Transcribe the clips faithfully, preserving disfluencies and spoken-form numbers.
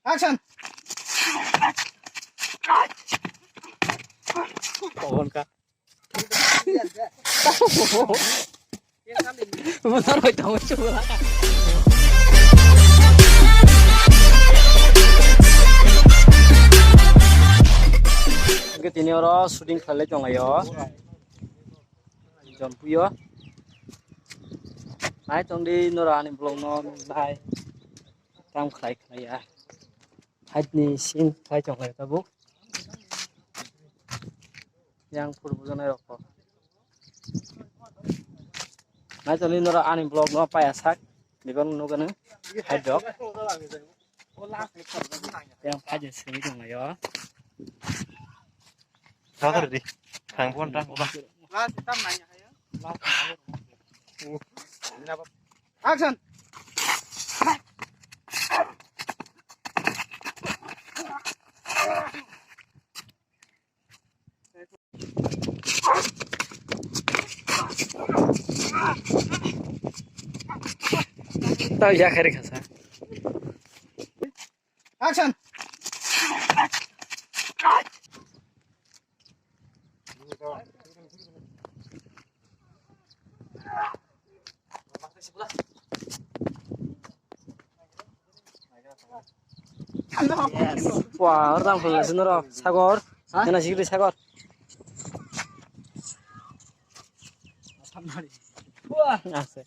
Action. Pohon ka. Benar bai tong chula. Hingke tini oro shooting khlai tonglaio. Jompuio. Nai tongdi nora ani vlog no nai. Tam khlai khlai ya. Haitni sin khlai tonglaio tabuk. Yang purbo janai rokho. Nai tongdi nora ani vlog no paya sak. Bebak nugano. Hait rok. Yang paje sini tonglaio. Sabar di. Thang pon thang pon. Action. Tau ya khere khasa. Action. Wah, orang pun sini ro, sagor. Hah? Mana sih sagor? Asik.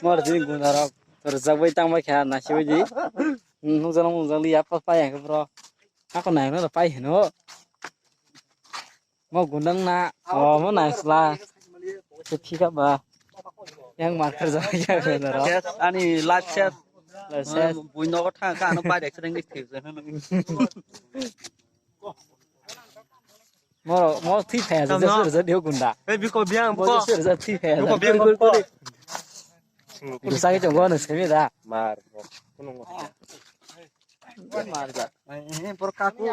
Mor jini gundarok rwchapwi tangbai kha nasibaidi. Nukjano mungjakli yapha pai ang khe bro. Hakho naikno pai hino. Mo gundang na, o mo naisla. Khe phika ba. Yang markar jagwi ya gundarok. Ani life set. Life set. Bui nogo thang kha ano bai rek sreng ni thik. Mo mo thwi phaya je sir je dio gunda. Ei biko biang biko. Sir je thwi phaya. Biko biang biko. Dusa ke jongo no semi da. Mar. Mar ja. Eh por kaku.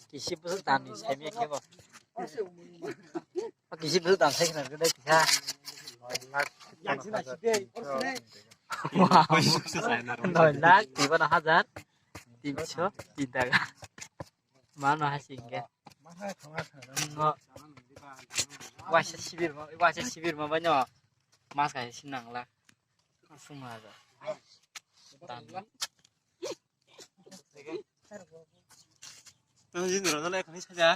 Kisi bwswk dam ni semi kebo. Kisi bwswk dam sai khna gwnai kisa. Wow. Noi lakh tiban hajar tinso tin taka. Mano hasing ke. No. Waisa sibir ma, waisa sibir ma banyo. Mas kai sinang la. Suma da. Tang. Tang jin ro le khani saja.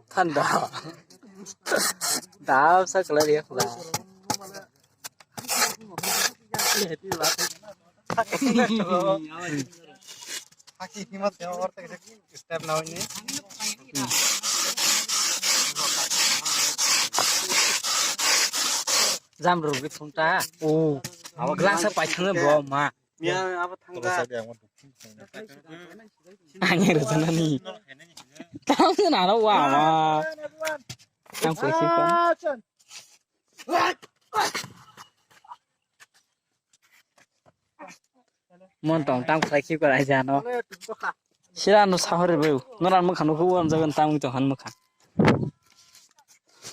Thanda. Dam sa kala dia kala. Haki himat ya, or tak step na ini. Jam rugi thungta. Oh. Awa glass a paithang bo ma. Miya abo thangka. Ang rwchana ni. Tang se naro wa ma. Tang se si ko. Mon tong tang khlai khip khlai jano. Sira no sahori beu. Noran mukha no hubo amjagan tang to han mukha.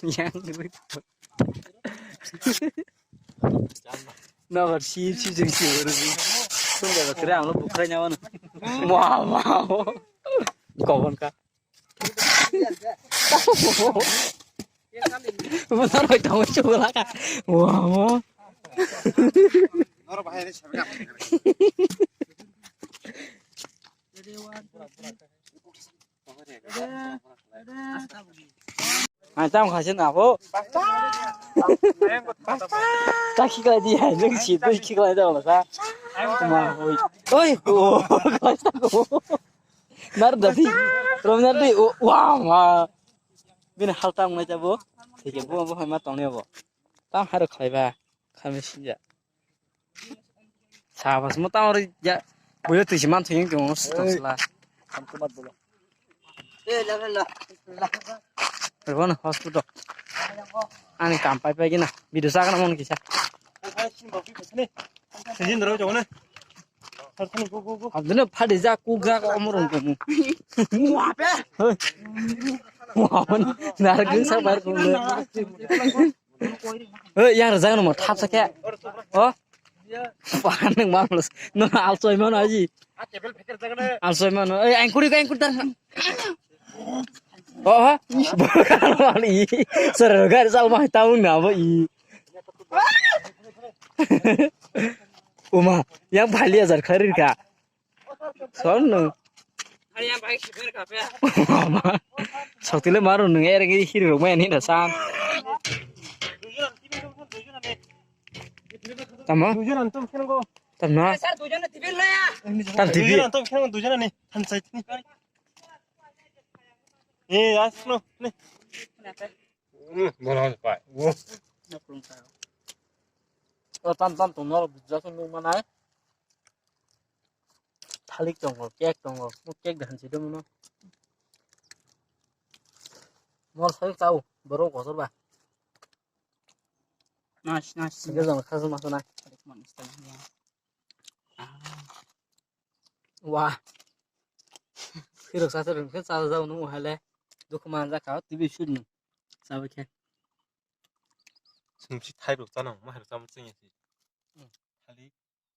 Yang. Nobar si si jeng si uru. Tunda ba kre amlo bukrai nyawan. Wow wow. Kobon ka. Benar bai tong chula ka. Wow. Ang tamo khaise na bo. Ta khiklai di hai, nwng si twi khiklai da wala sa. Ma hoi. Oi, o, khlai sa ko. Nar da di. Rom nar di. O, wa ma. Bini hal tamo nai ta bo. Thike bo bo hai ma tong ne bo. Tam haro khlai ba. Khamya sinja. Sabas mo tamo ri ya. Boyo twi si man thung tong sla. Kam kumat bolo. Rwano hospital. Ani kam pai pai gina. Video sa kana mon kisa. Abduna phadi ja kuk ja ko omorong ko mu. Muape. Muape. Nar gin sa bar ko. Oi, yang rajang no thap sa khe. O. Pahan nang ma plus. No alsoi mano aji. Alsoi mano. Oi, angkuri ko angkur tar. Oh, ha? Bukan mali. Serga sal mah tahu nabo i. Uma, yang bali ajar kharir ka. Son no. Mama. Sotile maru nung ereng hiri rok mai ni da san. Tamo? Duijon antum khengo. Tamna? Sir, duijon TV loya. Tam TV. Duijon antum khengo, duijon ani. Than side ni. Eh, asno, ni. Hmm, bola pai. Wo. O tam tam to nor bijak nung manai. Thalik tongo, cake tongo. Mo cake dan si dum no. Mor sai tau, borok kotor ba. Nice, nice. Singkir jong khasuk masu nai. Wah. Khirok sa sa rung khe sa jao nung hai le. Dukhu man ja kha, TV shoot nung. Sa ba khe. Sumsi thai rok chana, ma hai rok chama chengya si.